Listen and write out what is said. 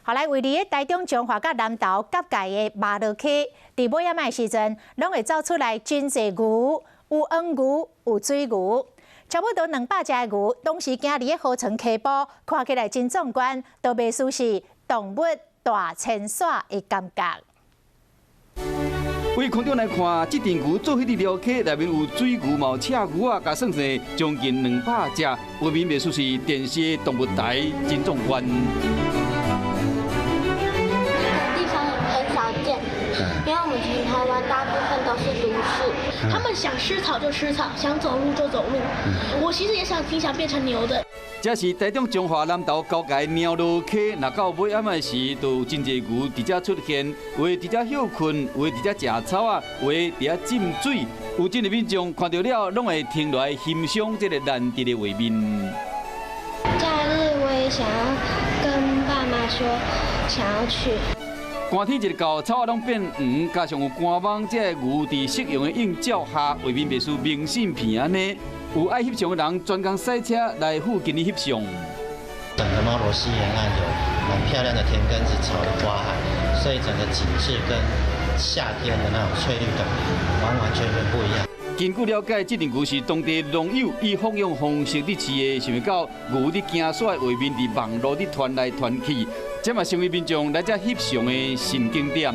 後來位佇台中彰化佮南投結界的麻荖溪，佇尾仔的時陣，攏會走出來真濟牛，有黃牛，有水牛，差不多200隻的牛，同時行佇個河床溪埔，看起來真壯觀，都袂輸是動物大遷徙的感覺。對空中來看，這陣牛做伙佇寮溪內面有水牛、嘛有赤牛仔，共算算將近200隻，畫面袂輸是電視動物台，真壯觀。地方很少見，因為我們全台灣大部分都是都市。他們想吃草就吃草，想走路就走路。我其實也想挺想變成牛的。這是台中彰化南投交界貓荖溪，若到尾暗的時，就有真濟牛佇遮出現，有的佇遮歇睏，有的佇遮食草仔，有的佇遮浸水。有真濟民眾看著了，攏會停落來欣賞這個難得的畫面。假日我也想要跟爸媽說，想要去。寒天一到，草仔攏變黃，加上有寒網，這个牛佇夕陽的映照下，畫面袂輸明信片按呢。有愛翕相的人專工駛車來附近翕相。整個貓羅溪沿岸有蠻漂亮的田埂子、草的花海，所以整個景致跟夏天的那種翠綠感完完全全不一樣。根據了解，這陣牛是當地農友以放養方式佇飼的，想袂到牛佇行徙的畫面佇網路佇傳來傳去，這嘛成為民眾來遮翕相的新景點。